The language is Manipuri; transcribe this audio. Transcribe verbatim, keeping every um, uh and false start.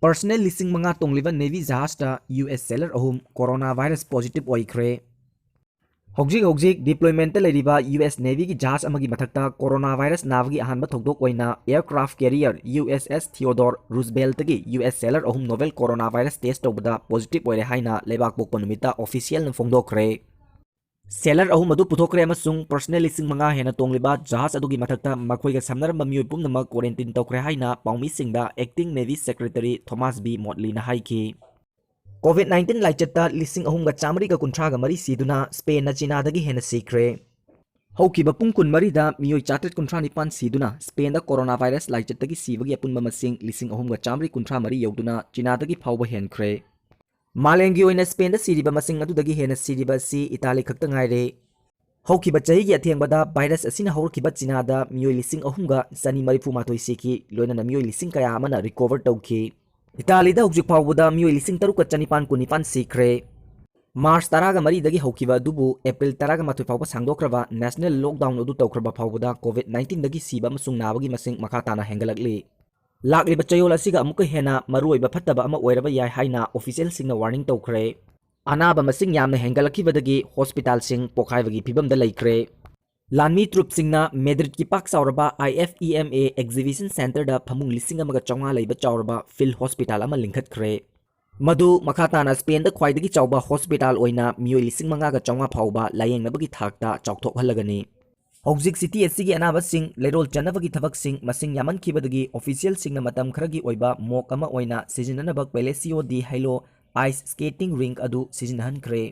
Personnel ꯂꯤꯁꯤꯡ ꯃꯉꯥ ꯇꯣꯡꯂꯤꯕ Navy ꯖꯍꯥꯖꯇ U S sailor ꯑꯍꯨꯝ coronavirus positive ꯑꯣꯏꯈ꯭ꯔꯦ꯫ ꯍꯧꯖꯤꯛ ꯍꯧꯖꯤꯛ deploymentꯇ ꯂꯩꯔꯤꯕ U S Navyꯒꯤ ꯖꯍꯥꯖ ꯑꯃꯒꯤ ꯃꯊꯛꯇ coronavirus ꯅꯥꯕꯒꯤ ꯑꯍꯥꯟꯕ ꯊꯧꯗꯣꯛ ꯑꯣꯏꯅ aircraft carrier U S S Theodore Rooseveltꯇꯒꯤ U S sailor ꯑꯍꯨꯝ novel coronavirus test ꯇꯧꯕꯗ positive ꯑꯣꯏꯔꯦ ꯍꯥꯏꯅ ꯂꯩꯕꯥꯛ ꯄꯣꯛꯄ ꯅꯨꯃꯤꯠꯇ officialꯅ ꯐꯣꯡꯗꯣꯛꯈ꯭ꯔꯦ꯫ Sailor ꯑꯍꯨꯝ ꯑꯗꯨ ꯄꯨꯊꯣꯛꯈ꯭ꯔꯦ ꯑꯃꯁꯨꯡ personnel ꯂꯤꯁꯤꯡ ꯃꯉꯥ ꯍꯦꯟꯅ ꯇꯣꯡꯂꯤꯕ ꯖꯍꯥꯖ ꯑꯗꯨꯒꯤ ꯃꯊꯛꯇ ꯃꯈꯣꯏꯒ ꯁꯝꯅꯔꯝꯕ ꯃꯤꯑꯣꯏ ꯄꯨꯝꯅꯃꯛ quarantine ꯇꯧꯈ꯭ꯔꯦ ꯍꯥꯏꯅ ꯄꯥꯎꯃꯤꯁꯤꯡꯗ Acting Navy Secretary Thomas B Motleyꯅ ꯍꯥꯏꯈꯤ꯫ COVID nineteen ꯂꯥꯏꯆꯠꯇ ꯂꯤꯁꯤꯡ ꯑꯍꯨꯝꯒ ꯆꯥꯃꯔꯤꯒ ꯀꯨꯟꯊ꯭ꯔꯥꯒ ꯃꯔꯤ ꯁꯤꯗꯨꯅ ꯁ꯭ꯄꯦꯟꯅ ꯆꯤꯅꯥꯗꯒꯤ ꯍꯦꯟꯅ ꯁꯤꯈ꯭ꯔꯦ꯫ ꯍꯧꯈꯤꯕ ꯄꯨꯡ ꯀꯨꯟꯃꯔꯤꯗ ꯃꯤꯑꯣꯏ ꯆꯥꯇ꯭ꯔꯦꯠ ꯀꯨꯟꯊ꯭ꯔꯥ ꯅꯤꯄꯥꯟ ꯁꯤꯗꯨꯅ ꯁ꯭ꯄꯦꯟꯗ coronavirus ꯂꯥꯏꯆꯠꯇꯒꯤ ꯁꯤꯕꯒꯤ ꯑꯄꯨꯟꯕ ꯃꯁꯤꯡ ꯂꯤꯁꯤꯡ ꯑꯍꯨꯝꯒ ꯆꯥꯃꯔꯤ ꯀꯨꯟꯊ꯭ꯔꯥ ꯃꯔꯤ ꯌꯧꯗꯨꯅ ꯆꯤꯅꯥꯗꯒꯤ ꯐꯥꯎꯕ ꯍꯦꯟꯈ꯭ꯔꯦ꯫ ꯃꯥꯂꯦꯝꯒꯤ ꯑꯣꯏꯅ ꯁ꯭ꯄꯦꯟꯗ ꯁꯤꯔꯤꯕ ꯃꯁꯤꯡ ꯑꯗꯨꯗꯒꯤ ꯍꯦꯟꯅ ꯁꯤꯔꯤꯕ ꯑꯁꯤ ꯏꯇꯥꯂꯤ ꯈꯛꯇ ꯉꯥꯏꯔꯦ꯫ ꯍꯧꯈꯤꯕ ꯆꯍꯤꯒꯤ ꯑꯊꯦꯡꯕꯗ virus ꯑꯁꯤꯅ ꯍꯧꯔꯛꯈꯤꯕ ꯆꯤꯅꯥꯗ ꯃꯤꯑꯣꯏ ꯂꯤꯁꯤꯡ ꯑꯍꯨꯝꯒ ꯆꯅꯤ ꯃꯔꯤꯐꯨ ꯃꯥꯊꯣꯏ ꯁꯤꯈꯤ, ꯂꯣꯏꯅꯅ ꯃꯤꯑꯣꯏ ꯂꯤꯁꯤꯡ ꯀꯌꯥ ꯑꯃꯅ recover ꯇꯧꯈꯤ꯫ ꯏꯇꯥꯂꯤꯗ ꯍꯧꯖꯤꯛ ꯐꯥꯎꯕꯗ ꯃꯤꯑꯣꯏ ꯂꯤꯁꯤꯡ ꯇꯔꯨꯛꯀ ꯆꯅꯤꯄꯥꯟ ꯀꯨꯟꯅꯤꯄꯥꯟ ꯁꯤꯈ꯭ꯔꯦ꯫ March ꯇꯔꯥꯒ ꯃꯔꯤꯗꯒꯤ ꯍꯧꯈꯤꯕ ꯑꯗꯨꯕꯨ April ꯇꯔꯥꯒ ꯃꯥꯊꯣꯏ ꯐꯥꯎꯕ ꯁꯥꯡꯗꯣꯛꯈ꯭ꯔꯕ national lockdown ꯑꯗꯨ ꯇꯧꯈ꯭ꯔꯕ ꯐꯥꯎꯕꯗ COVID nineteenꯗꯒꯤ ꯁꯤꯕ ꯑꯃꯁꯨꯡ ꯅꯥꯕꯒꯤ ꯃꯁꯤꯡ ꯃꯈꯥ ꯇꯥꯅ ꯍꯦꯟꯒꯠꯂꯛꯂꯤ꯫ ꯂꯥꯛꯂꯤꯕ ꯆꯌꯣꯜ ꯑꯁꯤꯒ ꯑꯃꯨꯛꯀ ꯍꯦꯟꯅ ꯃꯔꯨꯑꯣꯏꯕ ꯐꯠꯇꯕ ꯑꯃ ꯑꯣꯏꯔꯕ ꯌꯥꯏ ꯍꯥꯏꯅ officialꯁꯤꯡꯅ warning ꯇꯧꯈ꯭ꯔꯦ꯫ ꯑꯅꯥꯕ ꯃꯁꯤꯡ ꯌꯥꯝꯅ ꯍꯦꯟꯒꯠꯂꯛꯈꯤꯕꯗꯒꯤ hospitalꯁꯤꯡ ꯄꯣꯈꯥꯏꯕꯒꯤ ꯐꯤꯕꯝꯗ ꯂꯩꯈ꯭ꯔꯦ꯫ ꯂꯥꯟꯃꯤ troops ꯁꯤꯡꯅ Madridꯀꯤ ꯄꯥꯛ ꯆꯥꯎꯔꯕ IFEMA exhibition centreꯗ ꯐꯃꯨꯡ ꯂꯤꯁꯤꯡ ꯑꯃꯒ ꯆꯥꯝꯃꯉꯥ ꯂꯩꯕ ꯆꯥꯎꯔꯕ field hospital ꯑꯃ ꯂꯤꯡꯈꯠꯈ꯭ꯔꯦ꯫ ꯃꯗꯨ ꯃꯈꯥ ꯇꯥꯅ ꯁ꯭ꯄꯦꯟꯗ ꯈ꯭ꯋꯥꯏꯗꯒꯤ ꯆꯥꯎꯕ hospital ꯑꯣꯏꯅ ꯃꯤꯑꯣꯏ ꯂꯤꯁꯤꯡ ꯃꯉꯥꯒ ꯆꯥꯝꯃꯉꯥ ꯐꯥꯎꯕ ꯂꯥꯌꯦꯡꯅꯕꯒꯤ ꯊꯥꯛꯇ ꯆꯥꯎꯊꯣꯛꯍꯜꯂꯒꯅꯤ꯫ ꯍꯧꯖꯤꯛ city ꯑꯁꯤꯒꯤ ꯑꯅꯥꯕꯁꯤꯡ ꯂꯩꯔꯣꯜ ꯆꯟꯅꯕꯒꯤ ꯊꯕꯛꯁꯤꯡ ꯃꯁꯤꯡ ꯌꯥꯝꯃꯟꯈꯤꯕꯗꯒꯤ officialꯁꯤꯡꯅ ꯃꯇꯝ ꯈꯔꯒꯤ ꯑꯣꯏꯕ mock ꯑꯃ ꯑꯣꯏꯅ ꯁꯤꯖꯤꯟꯅꯅꯕ Palacio de Hilo ice skating rink ꯑꯗꯨ ꯁꯤꯖꯤꯟꯅꯍꯟꯈ꯭ꯔꯦ꯫